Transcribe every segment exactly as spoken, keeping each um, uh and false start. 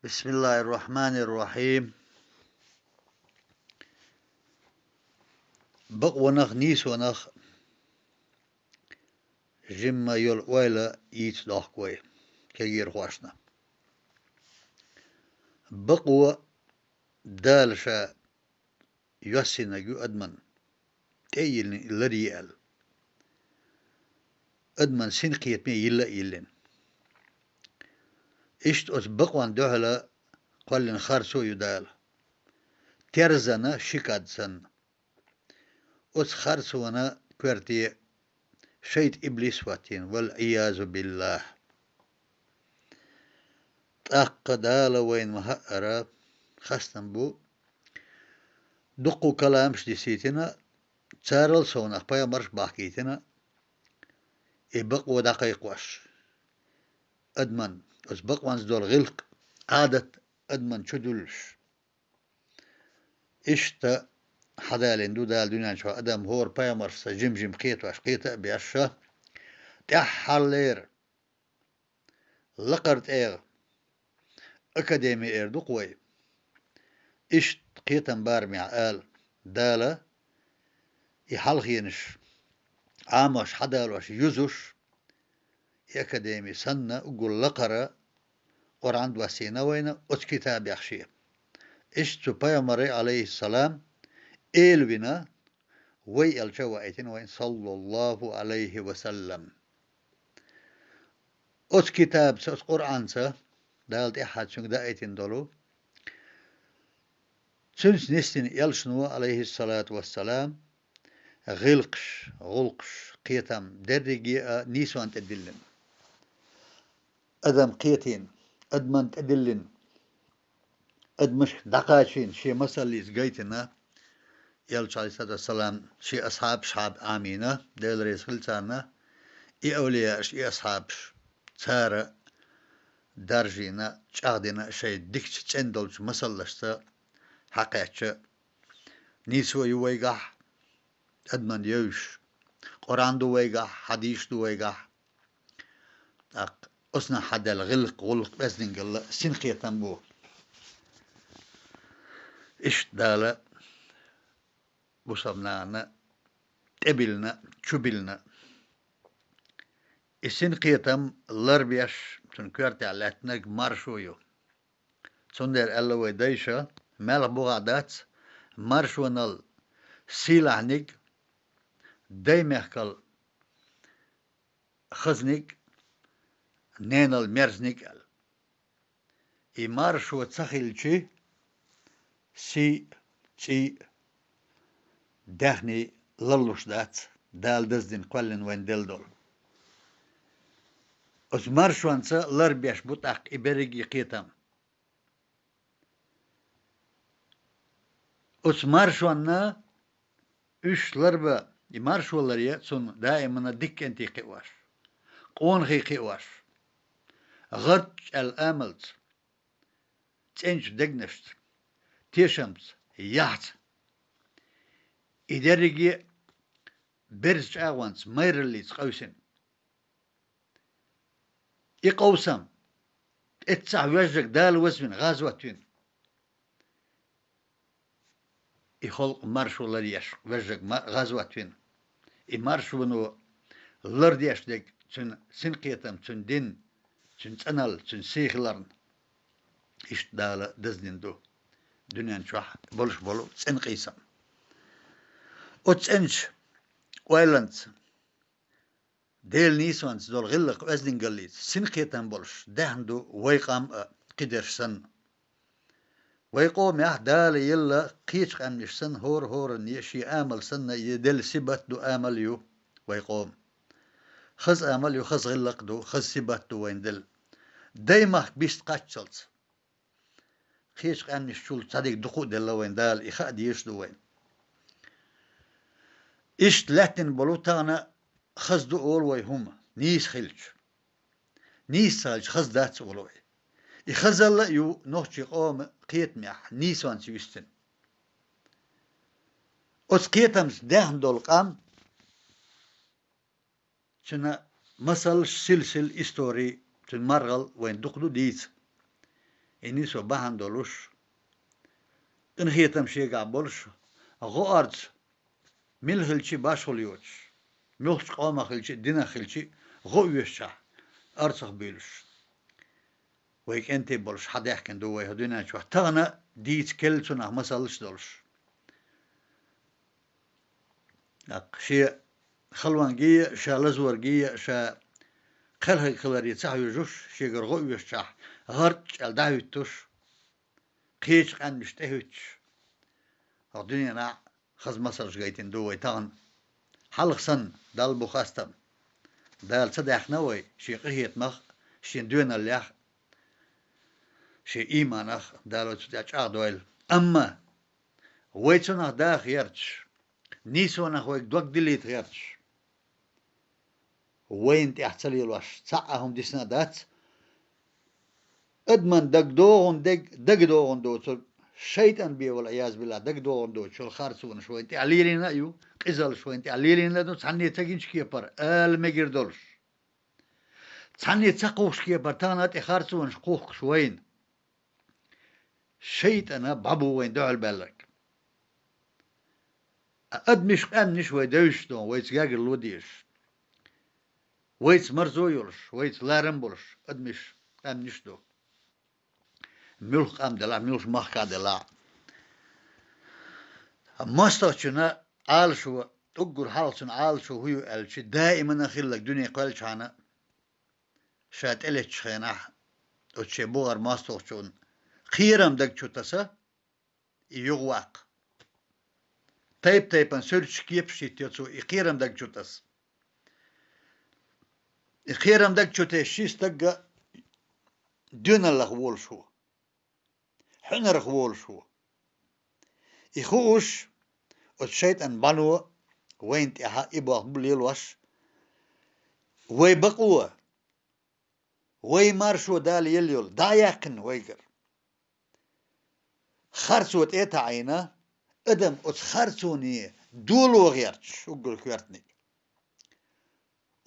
بسم الله الرحمن الرحيم. Бакъонах, нийсонах жимма йола ойла йийца дохку вай кегийрхошна. Бакъо Дала Ша йоссийнарг ю адамна, тӀе а йиллина и ларъе аьлла. Адамна синкхетаме йилла а йиллина. Иштта оцу бакъонна дуьхьала кхоьллина харцо ю Дала, терзана ши кад санна. Оцу харцонан коьрте шайтӀа иблис хӀоттийна, вал-Ӏиязу биллахӀ. ТӀаккха Дала вайна ма-хаъара, хастам бу, дуккха каламаш дисийтина, царал совнах пайхамарш бахкийтина, и бакъо дӀакхайкхош. Адамна, оцу бакъонца долу гӀиллакх, Ӏадат адамна чу дуьллуш. Иштта хьадалийна ду Дала дуьнен чохь адам хӀора пайхамаршца жим-жим кхетош, кхета а беш, тӀаьххьарлера лакхара тӀегӀа академи эр ду-кх вай. Иштта кхетам барамехь ала Дала, и хьалхенаш Ӏамош, хьадалош, юзуш, и академи санна, уггар лакхара Къуръан доссийна вайна оцу китабех шен. Иштта цу пайхамаре, Ӏалайхиссалам, эла вина, вай элча а ваийтина вайна, саллаллахӀу Ӏалайхи ва саллам. Оцу китабца, оцу Къуръанца, Дала тӀаьххьара цуьнга даийтина долу, цуьнца нисдина элчано, Ӏалайхиссалату вассалам, гӀиллакхаш, гӀуллакхаш, кхетам дерриге а нийсонна тӀедиллина. Адам кхетийна, адамна тӀедиллина, адамашка дӀакхачийна, шен масаллица гайтина, элча, Ӏалайхиссалату вассалам, шен асхьабаш хьаба Ӏамийна, Дела реза хила царна, и авлияаш, и асхьабаш, цара даржийна, чӀагӀдина шайн дикачу цӀена долчу масаллашца хьакхаьчча, нийсо ю вайгахь, адамна евзаш, Къуръан ду вайгахь, хьадисаш ду вайгахь. ТӀаккха оцунах хьадаьлла гӀиллакх, гӀуллакх, оьздангалла, синкхетам бу. Иштта Дала бусалба нахана тӀебиллина, чубиллина. И синкхетам ларбеш, цуьнан коьртехь лаьттинарг маршо ю. Цундела аьлла вай дайша, маьлхан бухахь дац маршонал сийлахьниг, даймехкал хазниг, ненал мерзниг аьлла. И маршо ца хилчи, сий, цӀий, даьхний ларлуш дац, Дала даздина, кхоьллина вайна делла долу. Оцу маршонца ларбеш бу тӀаккха и берриге кхетам. Оцу маршонна уьш ларба, и маршо ларъе цунна даимана дика кӀентий кхиош, къонахий кхиош, гӀарчӀ аьлла амалца, цӀеначу дегнашца, тешамца, яхьца. И дерриге а берза чӀагӀонца, майраллица къевсина. И къовсам, эццахь вежжаг Дала вазвина, гӀазот вина. И халкъ маршо ларъеш, вежжаг ма-, гӀазот вина. И маршоно лардеш дерг цуьнан синкхетам, цуьнан дин, цуьнан цӀаналла, цуьнан сий хиларна. Иштта Дала даздина ду дуьнен чохь болуш болу цӀена къийсам. Оцу цӀеначу ойланца, Делан нийсонца долу гӀиллакх, оьздангаллица синкхетам болуш даьхна ду вай къам а, кхидерш санна. Вай къомехь Дала елла кхечу къаьмнаш санна, хӀора-хӀоранна шен амал санна, е делла сибат ду, амал ю вай къоман. Хаза амал ю, хаза гӀиллакх ду, хаза сибат ду вайна делла. Даймахка бист кхаччалц. Кхечу къаьмнашчул цхьадерг дукха а делла вайна Дала, и хаа дезаш ду вайна. Иштта лаьттина болу тахана хаза ду олу вай хӀума, нийса хилча. Нийса ца хилча, хаза дац олу вай. И хазалла а ю нохчийн къоман кхетамехь нийсонца юьстина. Оцу кхетамца даьхна долу къам, цуьнан масалш, силсила, истори, цуьнан маргӀал вайна дукха ду дийца. и нийсо бахьана долуш, къинхетам шегахь болуш, гӀо-арц мила хилчи башхалла йоцуш, муьлххачу къомах хилчи, динах хилчи, гӀо оьшучохь, арцах буьйлуш. Вай кӀентий болуш хьадаьхкина ду вай хӀокху дуьнен чохь, тахана дийца келла цунах масалш а долуш. ТӀаккха шен халонге а, ша лазорге а, ша кхелхиг хиларе ца хьуьжуш, шегара гӀо оьшучохь, гӀарчӀ аьлла дӀахӀуьттуш, кхечу къаьмнаш тӀехӀуьттуш, хӀокху дуьненахь хаза масалш гайтина ду вай тахана. Хьалха санна, Далла бу хастам. Дала ца даьхна вай шен къинхетамах, шен доьналлех, шен ийманах, Дала вай цу тӀехь чӀагӀдойла. Амма вай цунах даха гӀерташ, нийсонах вайга дог дилийта гӀерташ, вайна тӀехь ца лелош цхьа а хӀума дисна а дац. Адаман дагадогӀун дег-, дагадогӀун доцург, шайтӀан бен волу, Ӏиязбилла, дагадогӀун доцуш йолу харцонаш вайна тӀехь лелийна а ю, къизаллаш вайна тӀехь лелийна а ду, цхьанне ца гинчу кепара, ала мегар долуш. Цхьанне ца кхухкуш кепара тахана а тӀе харцонаш кхухкуш вайна. ШайтӀана бӀо бу вайна дуьхьал баьлларг. Ткъа адамаш, къаьмнаш вай девзаш ду, вайца гергарло дезаш. Вайца марзо йолуш, вайца ларам болуш адамаш, къаьмнаш ду. Муьлхха къам делахь, муьлххачу махкахь делахь. МостагӀчунна Ӏалашо, уггар хьалха цунна Ӏалашо хӀун ю аьлча, даимана хилларг дуьне кхоьллачхьана, ша тӀелеттачу хенахь, оцу шен бухара мостагӀчунна кхерам даг чу таса, и юхаваккха. Тайп-тайпана суьрташ, кепаш хӀиттайо цо, и кхерам даг чу таса. И кхерам даг чу тесча, и стаг доьналлах волуш ву, хьуьнарх волуш ву. И хууш, оцу шайтӀан бӀано вайна тӀехь и болх бу лелош, вай бакъо, вай маршо Дала елла йолу дӀа а яьккхина вайгара. Харцо тӀе а таӀийна, адам оцу харцоне доло гӀерташ уггар коьртаниг.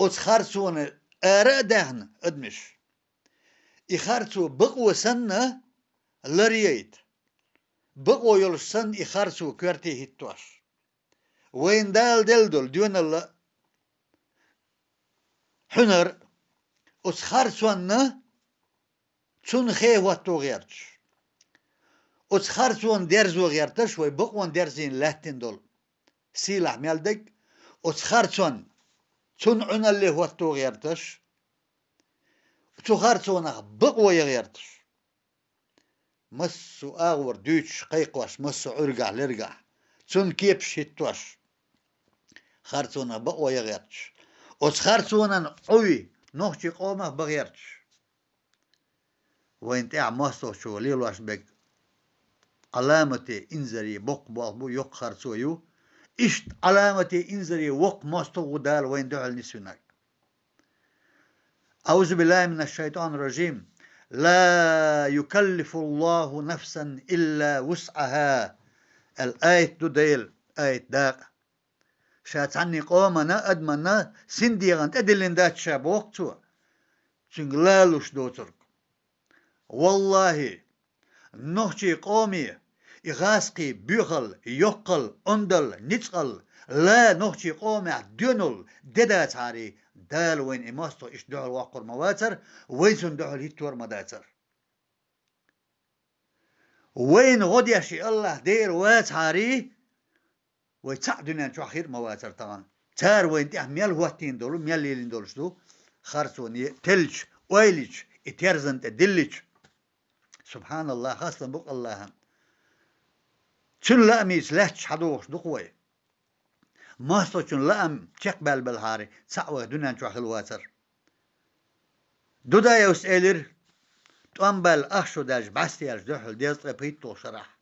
Оцу харцонан ара а даьхна адамаш, и харцо бакъо санна ларъяйта, бакъо йолуш санна и харцо коьрте хӀиттош. Вайна Дала делла долу доьналла, хьуьнар, оцу харцонна цунна хе хӀотто гӀерташ. Оцу харцонна дерзо гӀерташ вай бакъонан дерзийна лаьттина долу сийлахь мел дерг, оцу харцонна цунна Ӏуьналле хӀотто гӀерташ, цу харцонах бакъо ян гӀерташ. Массо а агӀор дуьйцуш, кхайкхош, массо а Ӏуьргахь, лергахь, цунна кепаш хӀиттош, харцонах бакъо ян гӀерташ, оцу харцонан Ӏуй нохчийн къомах бан гӀерташ. Вайна тӀехь мостагӀчо лелош берг Ӏаламате инзаре боккха болх бу, йоккха харцо ю. Иштта Ӏаламате инзаре воккха мостагӀ ву Дала вайна дуьхьал нисвинарг. أعوذ بالله من الشيطان الرجيم. لا يكلف الله نفسا إلا وسعها. Аьлла аят ду Делан, аят дакъа. Ша цхьанний къомана, адамана синдегӀан тӀедиллина дац ша, боху цо, цуьнга лалуш доцург. Валлахьи, нохчийн къоме и гӀазкхий боьхалла, йоккхалла, ондалла, ницкъалла, ла нохчийн къомехь доьналла де дацахьарий, Дала вайна и мостагӀ иштта дуьхьал воккхур ма вацара, вай цунна дуьхьал хӀиттор а ма дацара. Вайна гӀо деш и АллахӀ дера вацахьарий, вай цхьаъ дуьнен чохь хир а ма вацара тахана. Цара вайна тӀехь мел хӀоттийна долу, мел лелийна долуш ду, харцоне теллича, ойлича, и терзан тӀе диллича. СубхьаналлахӀ, хастам бу-кх АллахӀан. Цуьнан лаамица лаьтташ хьадохуш ду-кх вай. МостагӀчун лаам чекхбаьлла белахьара, цхьаъ вай дуьнен чохь хила вацара. Дудаевс элира, тӀом баьлла ахча даьлча, бӀаьсте яьлча дуьхьал дезткъе пхийтталгӀачу шарахь: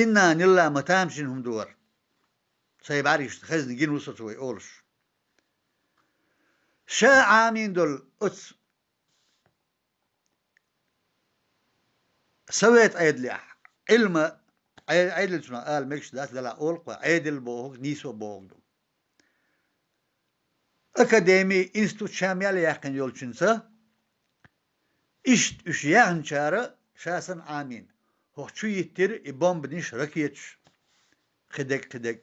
«Инна лиллахӀи», ма тамашийна хӀума ду хӀара. Сайн бӀаьргашна хезна гина ву со цо вай олуш. Ша Ӏамийна долу оцу Совет Ӏедалехь Ӏилма, Ӏе-, Ӏедалчунах ала мегаш дац, делахь олу-кх вай, Ӏедал бохург нийсо бохург ду. Академи, институт ша мел яьккхина йолчуьнца Иштта уьш яьхначара ша санна Ӏамийна, хӀокху чу йиттира и бомбанаш, ракеташ, кхидерг, кхидерг.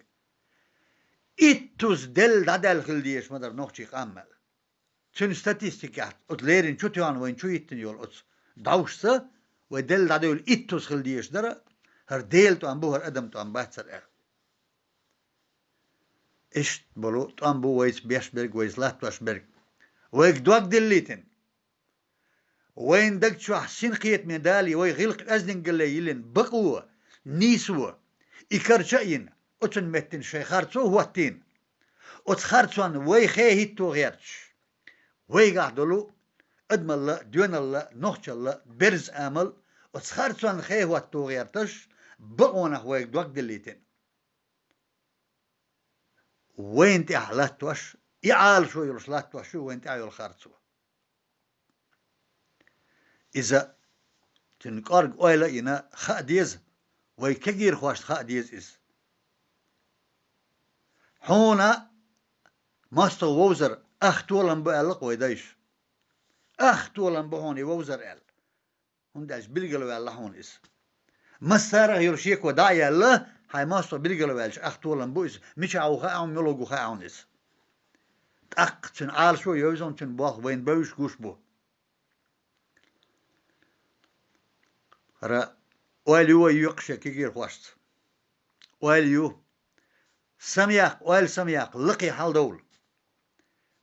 Иттуза делла дӀадаьлла хила дезаш ма дара нохчийн къам мел. Цуьнан статистикехь оцу леррина чу тоьхна вайна чу йиттина йолу оцу дӀовшца вай делла дӀадевлла иттуза хила дезаш дара, хӀара Делан тӀом бу, хӀара адаман тӀом бацара аьлла. Иштта болу тӀом бу вайца беш берг, вайца латтош берг. Вайга дог диллийтина. Вайна даг чохь синкхетаме далий вай гӀиллакх-оьздангалле йиллина бакъо, нийсо, и карча а йина, оцунна меттина шайн харцо а хӀоттийна. Оцу харцонна вай хе хӀитто гӀерташ, вайгахь долу адамалла, доьналла, нохчалла, берзан амал, оцу харцонна хе хӀотто гӀерташ, бакъонах вайга дог диллийтина. Вайна тӀехь латтош, и Ӏалашо йолуш латтош ю вайна тӀехь йолу харцо. Иза цуьнан кӀорга ойла а йина, хаа деза, вай кегийрхошна хаа деза иза. Хьуна мостагӀа вовзар ах толам бу аьлла-кх вай дайша. Ах толам бу хьуна и вовзар аьлла. ХӀунда аьлча билгалваьлла хьуна иза. Массарах а йолу шеко дӀа а яьлла, хьайн мостагӀа билгалваьлча ах толам бу иза, мичахь ву хаьа хьуна, муьлхарг ву хаьа хьуна иза. ТӀаккха цуьнан Ӏалашо а йовза, цуьнан болх вайна бевзаш гуш бу. ХӀара ойла ю вай йоькхуш шен кегийрхошца. Ойла ю. Самаяккха, ойла самаяккха, лакхе хьаладовла.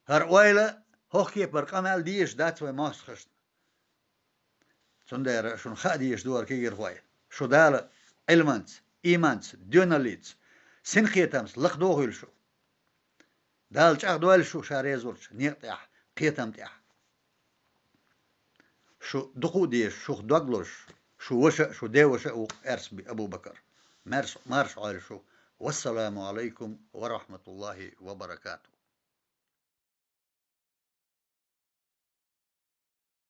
ХӀара ойла хӀокху кепара къамел дезаш дац вай мостагӀашна. Цундела шуна хаа дезаш ду хӀара, кегийрхой. Шу Дала Ӏилманца, ийманца, доьналлица, синкхетамца лакхадохийла шу. Дала чӀагӀдойла шу Ша реза волчу некъа тӀехь, кхетам тӀехь. Шу дукха а дезаш, шух дог лозуш, шун ваша а, шун ден ваша а ву-кх Аьрсби Абу-Бакар. Марш-, марша Ӏойла шу. Вассаламу Ӏалайкум ва рахьматуллахӀи ва баракатухӀ.